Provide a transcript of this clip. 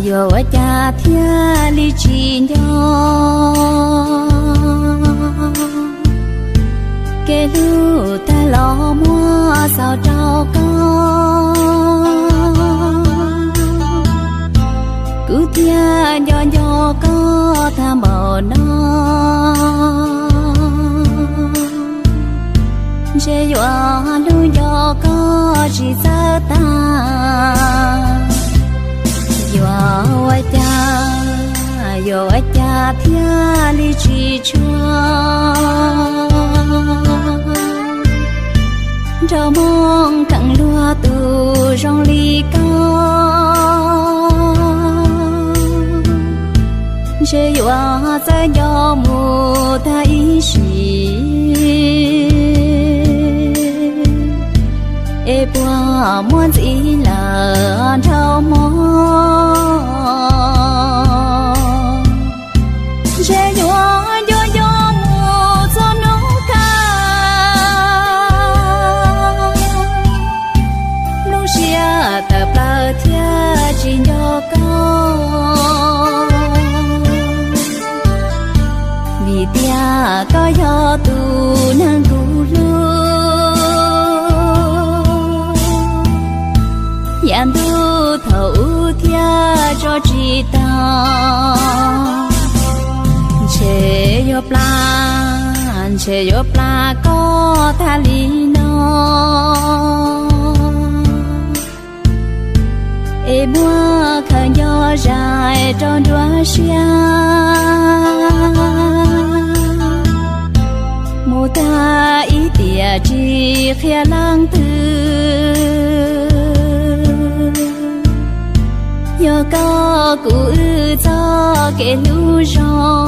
Yuav ua cas thiaj li tsis nco kev hlub tag los muab xaus rau koj. Kuv thiaj nco nco koj tag npaum no, ntshe yuav hlub nco koj tsis txawj tag. Yuav ua cas, yuav ua cas thiaj li tsis tshua nrog Hmoob kheev luag tus zoo li koj. Ntshe yuav txawj nco mus tag ib sim, es puas muaj ntxiv lawm nrog Hmoob. Ntshe yuav nco nco mus txog hnub kawg, lub siab tawm plaws thiaj tsis nco koj. Vim tias koj yog tus neeg kuv hlub, yav ntuj thaum ub thiaj tso tsis tau. Ntshe yuav plam, ntshe yuav plam koj tag li no, es muab khaws nco zais rau nruab siab, mus tag ib tiam tsis qhia leej twg. Yog koj kuv wb txoj kev hlub zoo,